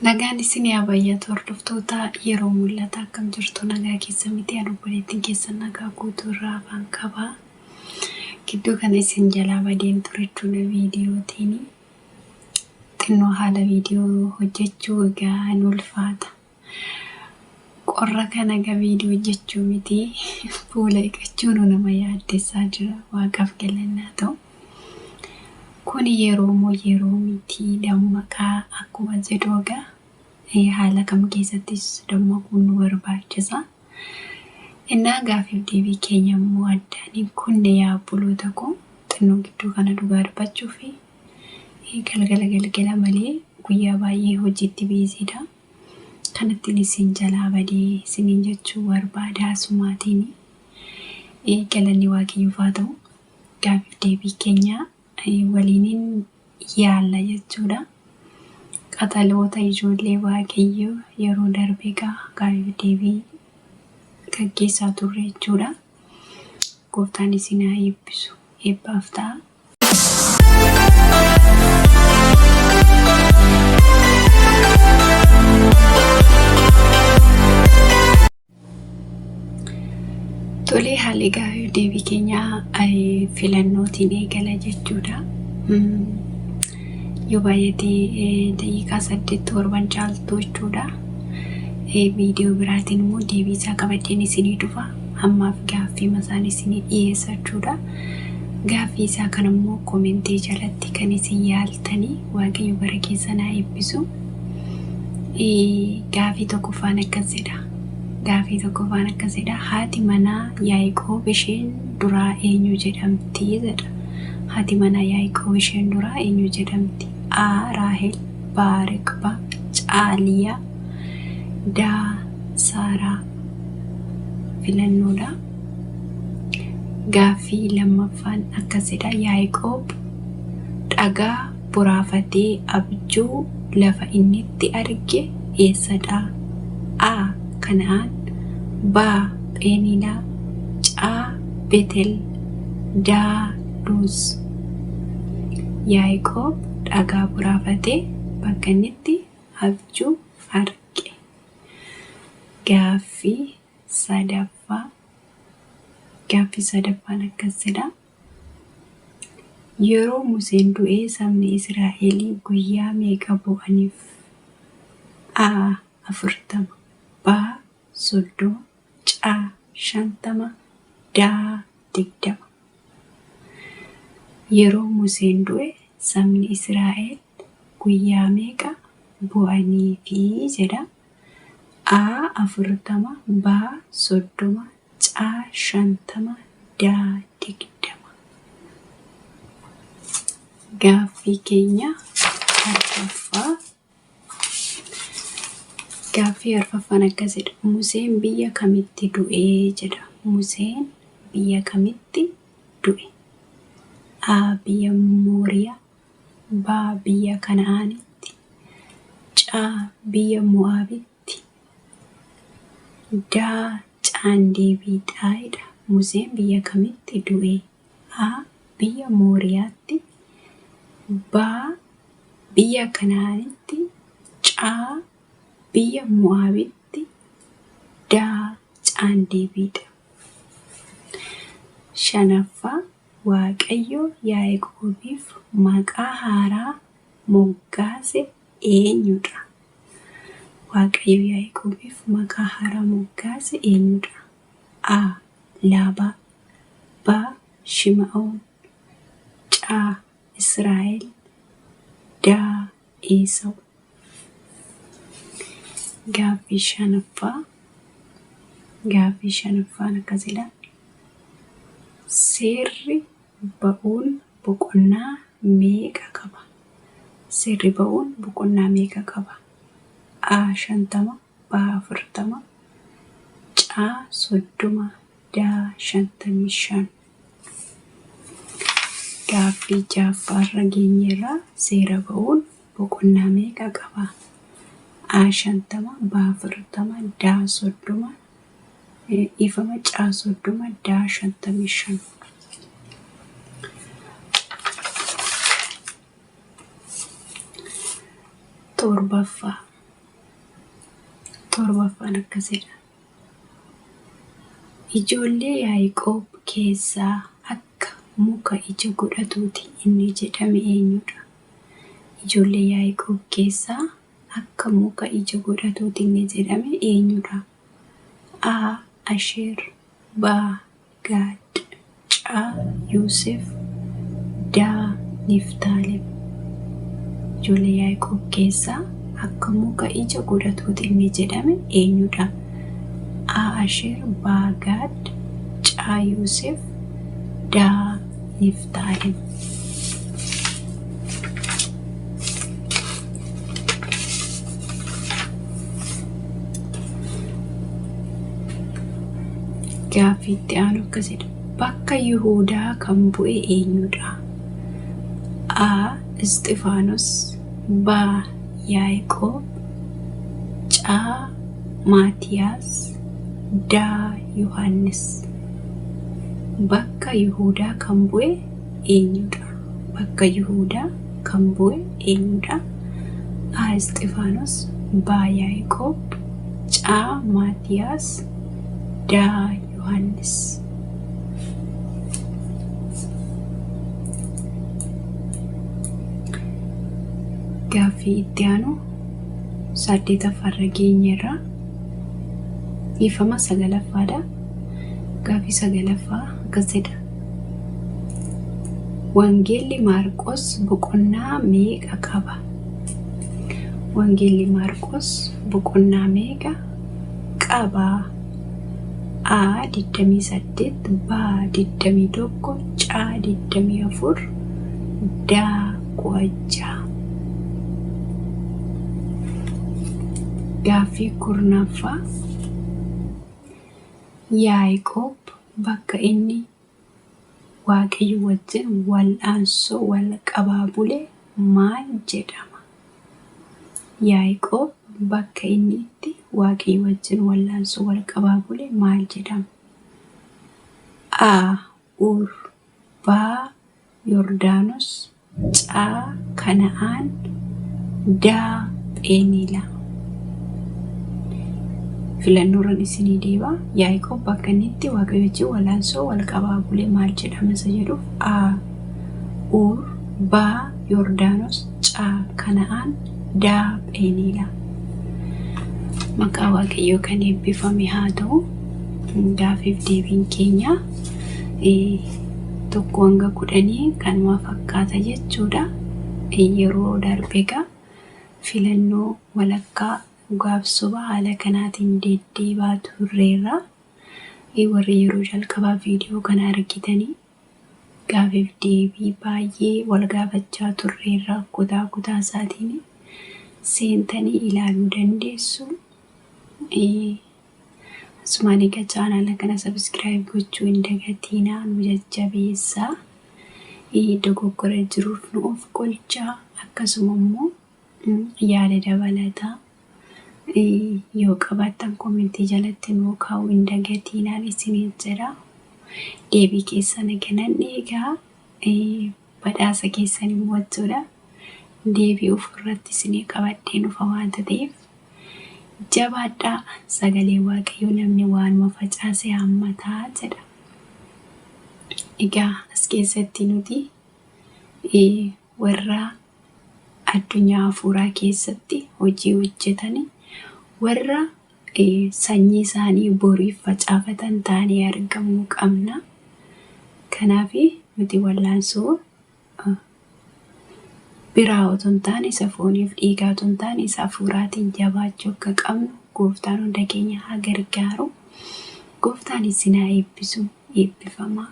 Nagaan isinii haa baay'atu hordoftoota yeroo mul'ata akkam jirtu nagaa keessa miti ani obboleettiin keessan nagaa guutuu irraa afaan qaba. Gidduu kana isin jalaa badeen ture jechuudha viidiyootiin. Xinnoo haala viidiyoo hojjechuu egaa ni ulfaata. Qorra kana egaa viidiyoo hojjechuu miti fuula dhiqachuun nama yaaddessaa jira waaqaaf galanni haa ta'u. Kuni yeroo moo yeroo miti dammaqaa akkuma jedhu egaa haala kam keessattis dammaquun nu barbaachisa. Innaa gaaffiif deebii keenya immoo addaan hin kunne yaa obboloota koo xinnoo gidduu kana dhugaa dubbachuu fi galgala galgala malee guyyaa baay'ee hojiitti biiziidha. Kanattiin isin jalaa badee isiniin jechuu barbaada asumaatiin galanni waaqayyoof haa ta'u. Gaaffiif deebii keenya waliinin yaalla jechuudha. Qaxaloota ijoollee waaqayyoo yeroo darbe egaa gaaffiif deebii gaggeessaa turre jechuudha. Gooftaan isin haa eebbisu. Eebbaaf ta'a. Tolee, haalli gaaffiif deebii keenyaa filannootiin eegala jechuudha. Yoo baay'ate daqiiqaa 8 torban caaltu jechuudha. Viidiyoo biraatiin immoo deebii isaa qabadheen isinii dhufa. Ammaaf gaaffii masaan isinii dhiyeessa jechuudha. Gaaffii isaa kan immoo komentii jalatti kan isin yaaltanii Waaqayyo bara keessan haa eebbisu. Gaaffii tokkoffaan akkas jedha. Gaaffii tokkoffaan akkas jedha. Haati manaa Yaaqoob isheen duraa eenyu jedhamti jedha. Haati manaa Yaaqoob isheen duraa eenyu jedhamti? A. Raahel B. Ribqaa C. Liyaa D. Saaraa. Filannoodha. Gaaffii lammaffaan akkas jedha. Yaaqoob dhagaa boraafatee abjuu lafa inni itti arge eessadha? A. Kana'aan B. Pheniilaa C. Betel D. Luuz. Yaaqoob dhagaa boraafatee bakka inni itti abjuu arge. Gaaffii sadaffaa. Gaaffii sadaffaan akkas jedha. Yeroo Museen du'e sabni Israa'el guyyaa meeqa boo'aniif? A. 40 B. 30 C. 50 D. 20. Yeroo Museen du'e sabni Israa'el guyyaa meeqa boo'aniifi jedha. A. 40 B. 30 C. 50 D. 20. Gaaffii keenya arfaffaa. Gaaffii arfaffaan akkas jedha. Museen biyya kamitti du'e jedha. Museen biyya kamitti du'e? A. Biyya Mooriyaa B. Biyya Kana'aanitti C. Biyya Mo'aabitti D. Caan deebii dha. Museen biyya kamitti du'e? A. Biyya Mooriyaatti B. Biyya Kana'aanitti C. Biyya Mo'aabitti D. Caan deebii dha. Shanaffaa Waaqayyo Yaaqoobiif maqaa haaraa moggaase eenyudha? Waaqayyo Yaaqoobiif maqaa haaraa moggaase eenyudha? A. Laabaa B. Shima'oon C. Israa'el D. Eesaw. Gaaffii shanaffaa. Gaaffii shanaffaan akkas jedha. Seerri ba'uun boqonnaa meeqa qaba? Seerri ba'uun boqonnaa meeqa qaba? A. 50 B. 40 C. 30 D. 55. Gaaffii ja'affaarra geenyeerra. Seera ba'uun boqonnaa meeqa qaba? A. 50 B. 40 D. 30 dhiifama C. 30 D. 55. Torbaffaa. Torbaffaan akkas jedha. Ijoollee Yaaqoob keessaa akka muka ija godhatuuti inni jedhame eenyudha? Ijoollee Yaaqoob keessaa akka muka ija godhatuuti inni jedhame eenyudha? A. Asheer B. Gaad C. Yoosef D. Niftaalem. Ijoollee Yaaqoob keessaa akka muka ija godhatuuti inni jedhame eenyudha? A. Asheer B. Gaad C. Yoosef D. Niftaalem. Gaaffii itti aanu akkas jedha. Bakka Yihuudaa kan bu'e eenyudha? A. Isxifaanos B. Yaaqoob C. Maatiyaas D. Yohaannis. Bakka Yihuudaa kan bu'e eenyudha? Bakka Yihuudaa kan bu'e eenyudha? A. Isxifaanos B. Yaaqoob C. Maatiyaas D. Yohaannis. Gaaffii itti aanu saddeetaffaarra geenyeerra. Dhiifama sagalaffaadha. Gaaffii sagalaffaa akkas jedha. Wangeelli Maarqos boqonnaa meeqa qaba? Wangeelli Maarqos boqonnaa meeqa qaba? A. 28 B. 21 C. 24 D. 16. Gaaffii kurnaffaa. Yaaqoob bakka inni Waaqayyo wajjin wal'aansoo wal qabaa bule maal jedhama? Yaaqoob bakka inni itti Waaqayyo wajjin wal'aansoo wal qabaa bule maal jedhama? A. Ur B. Yordaanos C. Kana'aan D. Pheeniilaa. Filannoorran isinii deeba. Yaaqoob bakka inni itti Waaqayyo wajjin wal'aansoo wal qabaa bule maal jedhama isa jedhuuf A. Ur B. Yordaanos C. Kana'aan D. Pheeniilaa. Maqaa Waaqayyoo kan eebbifame haa ta'u. Gaaffiif deebiin keenya tokko hanga kudhanii kanuma fakkaata jechuudha. Yeroo darbe egaa filannoo walakkaa dhugaaf soba haala kanaatiin deddeebaa turreerra. Warri yeroo jalqabaa viidiyoo kana argitanii gaaffiif deebii baay'ee wal gaafachaa turreerra kutaa kutaa isaatiin seentanii ilaaluu dandeessu. Asumaan egaa chaanaala kana subscribe gochuu hin dagatinaa nu jajjabeessaa. Dogoggora jiruuf nu of qolchaa akkasuma immoo yaada dabalataa yoo qabaattan koomentii jalatti nuu kaa'uu hin dagatinaan isiniin jedha. Deebii keessan egaa nan eegaa badhaasa keessan immoo jechuudha. Deebii ofirratti isinii qabadheen dhufa waanta ta'eef jabaadhaa sagalee Waaqayyoo namni waanuma facaase haammataa jedha. Egaa as keessatti nuti warra addunyaa hafuuraa keessatti hojii hojjetani warra sanyii isaanii boriif facaafatan taanee argamuu qabna. Kanaaf nuti wallaansoo biraa otoo hin taane isa fooniif dhiigaa otoo hin taane isa hafuuraatiin jabaachuu akka qabnu gooftaan hunda keenya haa gargaaru. Gooftaan isin haa eebbisu. Eebbifamaa.